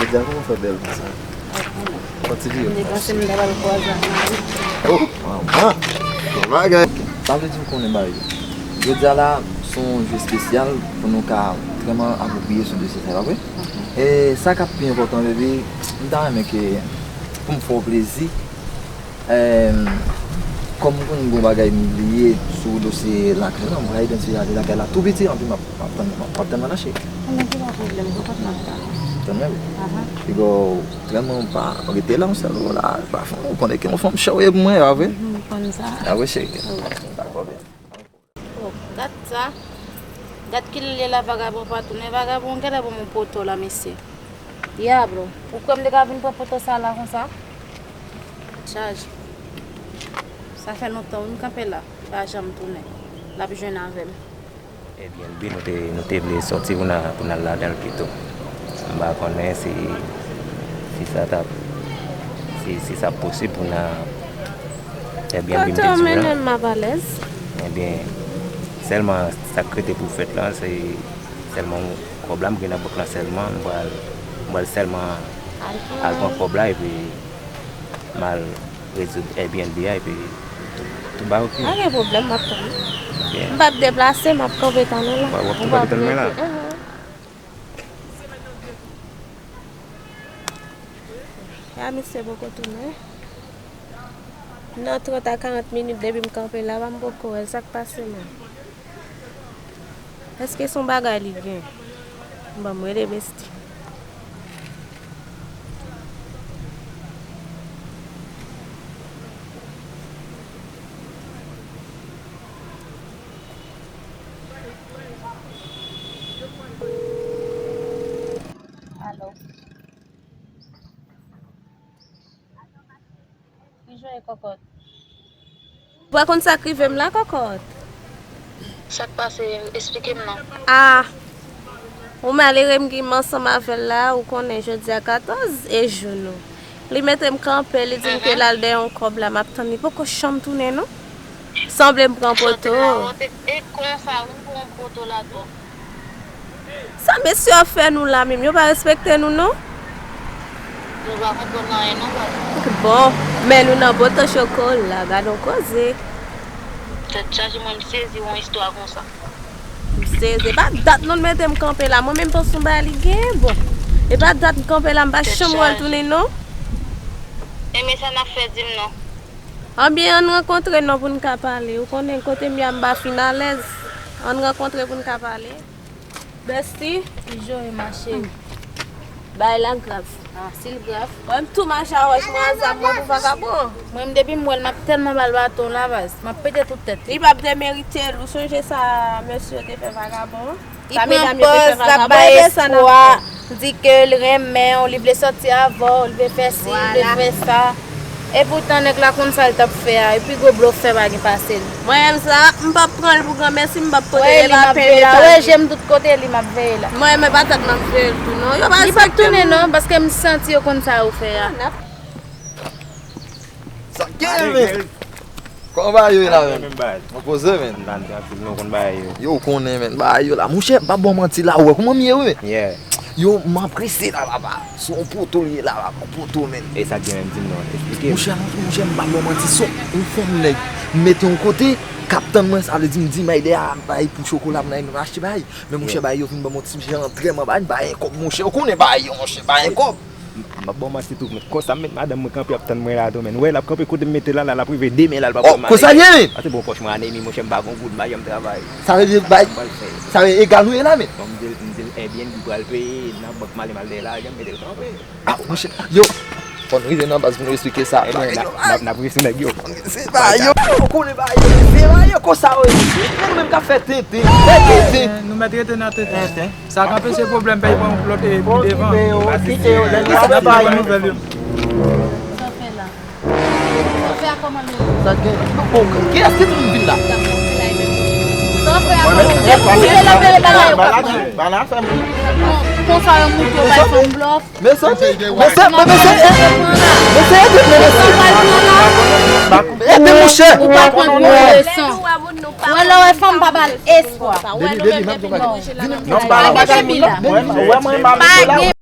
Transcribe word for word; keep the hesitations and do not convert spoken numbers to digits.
Dènye kòman fè bèl konsa? Fò ti vire. M te panse m ta pral kwaze ak mari. Oh, manman. Bon bagay. Sa vle di m konnen bagay yo. Jodi a la, se yon jou espesyal pou nou ka vrèman apwopriye sou dosye sa, pa vre? E sa k ap pi enpòtan, bebe, m ta renmen ke pou m fè w plezi, Em, kòm m konn gon bagay m bliye sou dosye lakay la, m pral idantifye ale lakay la tou piti, anpi m ap, m ap tann, m ap, m ap tann nan lache. Anben, se pa pwoblèm, se kot m ap tann ou. Tann mwen, wi. Ahan. Piga w trè mwen pa rete la, yon sèl ou la, pa fè, ou konnen ke yon fanm chè ou ye pou mwen, pa vre? Mhm, m konn sa. Pa vre, cheri? Wi. Dakò, byen. Oh, gad sa. Gad kilè l ye la, vagabon pa tounen. Vagabon, genlè ban m yon poto la, mesye. Dyablo, ou kwè m te ka vin pran poto sa la konsa? Chaj. Sa fè lontan wi m kanpe la, li pa janm tounen. L ap jwenn avè m. Airbnb, nou te, nou te vle sòti pou n a, pou n al ladan l pito. M pa konnen si, si sa t ap, si, si sa ap posib pou n a Airbnb m te di w la. Kote w mennen m, m ap alèz. Ebyen, sèlman sa k rete pou fèt la, se sèlman kòb la m gen nan bank la sèlman, m pral, m pral sèlman al pran kòb la, epi m al rezoud Airbnb a, epi tout, tout bagay oke. Pa gen pwoblèm, m ap tann ou. Byen. M p ap deplase, m ap kanpe tann ou la. W ap, w ap tou kanpe tann mwen la? Ahan. A, misye poko tounen. Nan trant a karant minit depi m kanpe la, m poko wè l. Sa k pase menm? Èske se yon bagay li gen? Bon, m rele Bestie. Alo. Kijan e kòkòt? Ou pa konn sa k rive m la, kòkòt? Sa k pase? Esplike m non. Ah! Yon malere m ki m ansanm avè l la, ou konnen jodi a katòz e jou nou. Li mete m kanpe, li di m ke l al dèyè yon kòb la, m ap tann li, poko janm tounen non. Sanble m pran poto. E konsa, wi, m pran poto ladan. Sa mesye yo fè nou la menm, yo pa respekte nou non. Nou pa konprann anyen non, baz. Bon, men nou nan poto chokola, gad on koze. Tèt chaje, mwen m sezi yon istwa konsa. M sezi, e pa dat non l mete m kanpe la, mwen menm panse yon bagay li genyen, bon. E pa dat m kanpe la, m pa janm wè l tounen non. Enben sa n ap fè, di m non. Anbyen, ann rankontre non pou n ka pale. Ou konnen kote m ye a m pa fin alèz. Ann rankontre pou n ka pale. Bestie. Kijan w ye, ma chérie? Bagay la grav. Ah, si l grav. Mwen m tou mache a wòch mwen a zam mwen pou vagabon. Mwen m depi m wè l, m ap tèlman ba l baton la, baz. M ap pete tout tèt li. Li p ap demerite l. Ou sonje sa mesye yo te fè vagabon an? Li pran pòz, l ap bay espwa, di ke l renmen w, li vle sòti avè w, li vle fè si, li vle fè sa. Epoutan, nèg la konn sa l t ap fè a, e pi gwo blofè pa gen pase l. Mwen menm sa, m p ap pran l pou granmesi, m p ap pote l, e pa pen li ta. Wè je m tout kote li, m ap veye la. Mwen menm e pa tèt m ap veye l tou non. Yo pa respekte m. Li p ap tounen non, paske m santi yo konn sa yo fè a. Sa gen, men. Kòman bagay yo ye la, men? Mwen poze, men. M pa nan trankil non, konn bagay yo. Yo, w konnen, men, bagay yo la. Monchè, m p ap ba w manti la, ou wè kòman m ye, wi, men. Yeah. Yo, m ap rese la, papa. Se yon poto l ye la, papa, yon poto, men. E sa k gen menm, di m non, esplike m. Monchè, monchè, m p ap ba w manti, se yon fanm nèg. M mete yon kote, k ap tann mwen, sa vle di m di m al dèyè a, m bay pou chokola, m al achte bagay. Men, monchè, bagay yo vin ban m yon ti jan antrèman, bagay, m pa gen kòb, monchè. Ou konnen bagay yo, monchè, pa gen kòb. M, m ap ba w manti tou, men konsa m met madanm mwen kanpe ap tann mwen la tou, men. Ou wè l ap kanpe kote m mete l la, la, l ap rive demen la, l p ap wè m ale. Oh, konsa l ye, men? Atè bon pòch mwen a Neymi, monchè, m pa gon goud, m pa janm travay. Sa vle di bay, sa vle egal nou ye la, men. Bon, m di l, m di l Airbnb pral peye, nan bank m ale, m al dèyè lajan, m mete l kanpe. Ah, monchè, yo, fò n rive nan baz pou nou esplike sa. Ebyen, n ap, n ap, n ap resi nèg yo. Se pa yo, ou konnen pa yo, se pa yo, konsa yo ye. Men nou menm k ap fè tenten, fè tenten. Nou mèt rete nan tenten. Sa k anpeche pwoblèm pèyi pran lòt, e, pi devan. Kite yo, kite yo, lè nou ap bay nouvèl yo. Sa w fè la? Sa w fè a kòman l ye? Sa gen? Bon, kiyès ki di m vin la? Sa w fè a kòman l ye? Ou kite l ap rele bagay yo k ap pran. Konsa yo moute yo bay fanm blòf. Mesye, mesye, mesye, mesye, ede m, mesye. Ede m, monchè. Ou pa pran gwo leson. Ou wè lè w wè fanm pa ba l espwa. Baby, baby, menm tou bagay. Vini, non, pa gen bagay moun nan. Pa gen